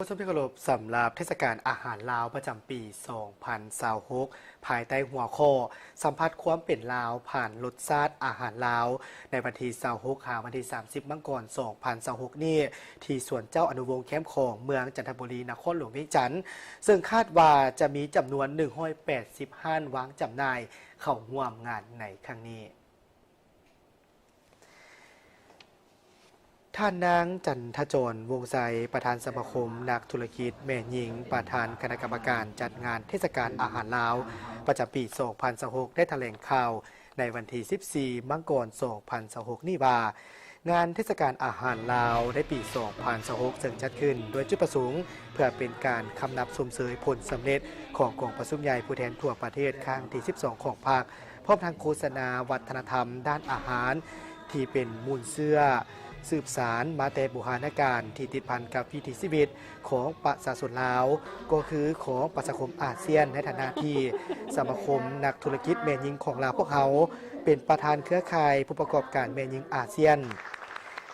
ຜູ້ຊົມທີ່ເຄົາລົບ, ສຳລັບເທດສະການອາຫານລາວປະຈຳປີສອງພັນຊາວຫົກ ພາຍໃຕ້ຫົວຂໍ້ ສຳຜັດຄວາມເປັນລາວຜ່ານລົດຊາດອາຫານລາວ ໃນວັນທີຊາວຫົກ ຫາວັນທີສາມສິບ ມັງກອນ ສອງພັນຊາວຫົກນີ້ ທີ່ສວນເຈົ້າອະນຸວົງແຄມຂອງ ເມືອງຈັນທະບູລີ ນະຄອນຫຼວງວຽງຈັນ ເຊິ່ງຄາດວ່າຈະມີຈຳນວນໜຶ່ງຮ້ອຍແປດສິບຮ້ານວາງຈຳໜ່າຍເຂົ້າຮ່ວມງານໃນຄັ້ງນີ້. ທ່ານນາງ ຈັນທະຈອນ ວົງໄຊ ປະທານສະມາຄົມນັກທຸລະກິດແມ່ຍິງ, ປະທານຄະນະກຳມະການຈັດງານເທດສະການອາຫານລາວ ປະຈຳປີສອງພັນຊາວຫົກ ໄດ້ຖະແຫຼງຂ່າວໃນວັນທີສິບສີ່ ມັງກອນ ສອງພັນຊາວຫົກນີ້ວ່າ, ງານເທດສະການອາຫານລາວໃນປີສອງພັນຊາວຫົກ ເຊິ່ງຈັດຂຶ້ນດ້ວຍຈຸດປະສົງ ເພື່ອເປັນການຄຳນັບຊົມເຊີຍຜົນສຳເລັດຂອງກອງປະຊຸມໃຫຍ່ຜູ້ແທນທົ່ວປະເທດຄັ້ງທີສິບສອງຂອງພັກ, ພ້ອມທັງໂຄສະນາວັດທະນະທຳດ້ານອາຫານ ທີ່ເປັນມູນເຊື້ອສືບສານມາແຕ່ບູຮານະການ ທີ່ຕິດພັນກັບວິຖີຊີວິດຂອງປະຊາຊົນລາວ, ກໍຄືຂອງປະຊາຄົມອາຊຽນ ໃນຖານະທີ່ສະມາຄົມນັກທຸລະກິດແມ່ຍິງຂອງລາວພວກເຮົາ ເປັນປະທານເຄືອຂ່າຍຜູ້ປະກອບການແມ່ຍິງອາຊຽນ.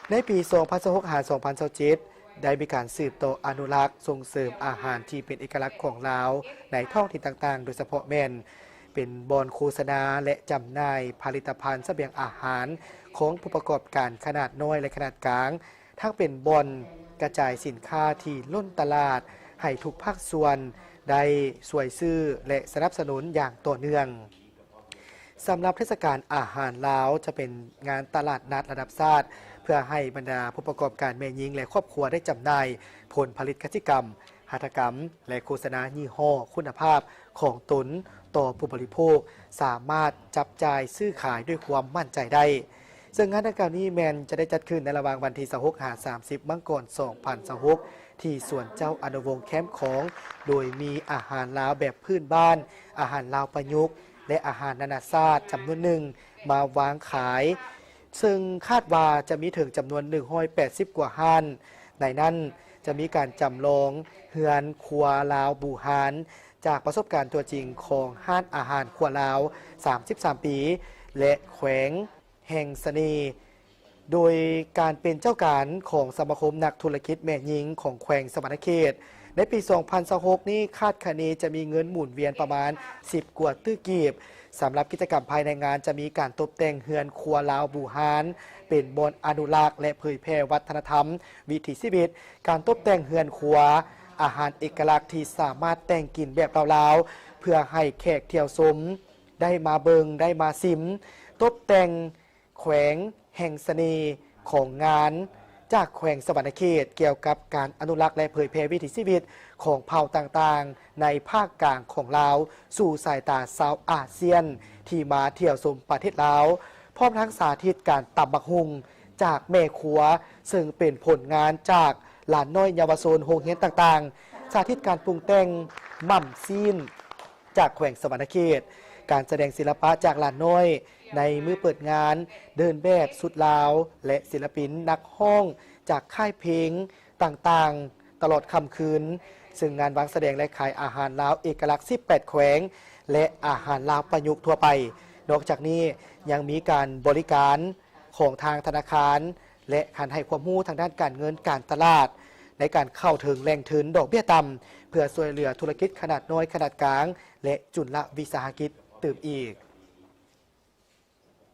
ໃນປີສອງພັນຊາວຫົກ ຫາ ສອງພັນຊາວເຈັດ ໄດ້ມີການສືບຕໍ່ອະນຸລັກສົ່ງເສີມອາຫານທີ່ເປັນເອກະລັກຂອງລາວໃນທ້ອງຖິ່ນຕ່າງໆ ໂດຍສະເພາະແມ່ນເປັນບ່ອນໂຄສະນາ ແລະ ຈຳໜ່າຍຜະລິດຕະພັນສະບຽງອາຫານຂອງຜູ້ປະກອບການຂະໜາດນ້ອຍ ແລະ ຂະໜາດກາງ, ທັງເປັນບ່ອນກະຈາຍສິນຄ້າທີ່ລົ້ນຕະຫຼາດໃຫ້ທຸກພາກສ່ວນໄດ້ຊ່ວຍຊື້ ແລະ ສະໜັບສະໜູນຢ່າງຕໍ່ເນື່ອງ. ສຳລັບເທດສະການອາຫານລາວ ຈະເປັນງານຕະຫຼາດນັດລະດັບຊາດ ເພື່ອໃຫ້ບັນດາຜູ້ປະກອບການແມ່ຍິງ ແລະ ຄອບຄົວໄດ້ຈຳໜ່າຍຜົນຜະລິດກະສິກຳ, ຫັດຖະກຳ ແລະ ໂຄສະນາຍີ່ຫໍ້ຄຸນນະພາບຂອງຕົນຕໍ່ຜູ້ບໍລິໂພກ ສາມາດຈັບຈ່າຍຊື້ຂາຍດ້ວຍຄວາມໝັ້ນໃຈໄດ້. ເຊິ່ງງານດັ່ງກ່າວນີ້ແມ່ນຈະໄດ້ຈັດຂຶ້ນໃນລະຫວ່າງວັນທີຊາວຫົກ ຫາ ສາມສິບ ມັງກອນ ສອງພັນຊາວຫົກ ທີ່ສວນເຈົ້າອະນຸວົງແຄມຂອງ ໂດຍມີອາຫານລາວແບບພື້ນບ້ານ, ອາຫານລາວປະຍຸກ ແລະ ອາຫານນານາຊາດຈຳນວນໜຶ່ງມາວາງຂາຍ, ເຊິ່ງຄາດວ່າຈະມີເຖິງຈຳນວນໜຶ່ງຮ້ອຍແປດສິບກວ່າຮ້ານ. ໃນນັ້ນຈະມີການຈຳລອງເຮືອນຄົວລາວບູຮານ ຈາກປະສົບການຕົວຈິງຂອງຮ້ານອາຫານຄົວລາວສາມສິບສາມປີ ແລະ ແຂວງ ແຫ່ງສະເໜ່ ໂດຍການເປັນເຈົ້າການຂອງສະມາຄົມນັກທຸລະກິດແມ່ຍິງຂອງແຂວງສະຫວັນນະເຂດ. ໃນປີສອງພັນຊາວຫົກນີ້ ຄາດຄະເນຈະມີເງິນໝູນວຽນປະມານສິບກວ່າຕື້ກີບ. ສຳລັບກິດຈະກຳພາຍໃນງານ ຈະມີການຕົບແຕ່ງເຮືອນຄົວລາວບູຮານ ເປັນບ່ອນອະນຸລັກ ແລະ ເຜີຍແຜ່ວັດທະນະທຳ, ວິຖີຊີວິດ, ການຕົບແຕ່ງເຮືອນຄົວ, ອາຫານເອກະລັກທີ່ສາມາດແຕ່ງກິນແບບລາວໆ ເພື່ອໃຫ້ແຂກທ່ຽວຊົມ ໄດ້ມາເບິ່ງ ໄດ້ມາຊິມ, ຕົບແຕ່ງແຂວງແຫ່ງສະເໜ່ຂອງງານຈາກແຂວງສະຫວັນນະເຂດ ກ່ຽວກັບການອະນຸລັກ ແລະ ເຜີຍແຜ່ວິຖີຊີວິດຂອງເຜົ່າຕ່າງໆ ໃນພາກກາງຂອງລາວ ສູ່ສາຍຕາຊາວອາຊຽນທີ່ມາທ່ຽວຊົມປະເທດລາວ, ພ້ອມທັງສາທິດການຕຳບັກຫຸ່ງຈາກແມ່ຄົວ ເຊິ່ງເປັນຜົນງານຈາກຫຼານນ້ອຍເຍົາວະຊົນໂຮງຮຽນຕ່າງໆ, ສາທິດການປຸງແຕ່ງໝ່ຳຊີ້ນ ຈາກແຂວງສະຫວັນນະເຂດ, ການສະແດງສິລະປະຈາກຫຼານນ້ອຍໃນມື້ເປີດງານ, ເດີນແບບຊຸດລາວ ແລະ ສິລະປິນນັກຮ້ອງຈາກຄ້າຍເພງຕ່າງໆ ຕະຫຼອດຄ່ຳຄືນ, ເຊິ່ງງານວາງສະແດງ ແລະ ຂາຍອາຫານລາວເອກະລັກສິບແປດແຂວງ ແລະ ອາຫານລາວປະຍຸກທົ່ວໄປ. ນອກຈາກນີ້ຍັງມີການບໍລິການ ຂອງທາງທະນາຄານ ແລະ ການໃຫ້ຄວາມຮູ້ທາງດ້ານການເງິນການຕະຫຼາດ ໃນການເຂົ້າເຖິງແຫຼ່ງທຶນດອກເບ້ຍຕ່ຳ ເພື່ອຊ່ວຍເຫຼືອທຸລະກິດຂະໜາດນ້ອຍ, ຂະໜາດກາງ ແລະ ຈຸນລະວິສາຫະກິດຕື່ມອີກ.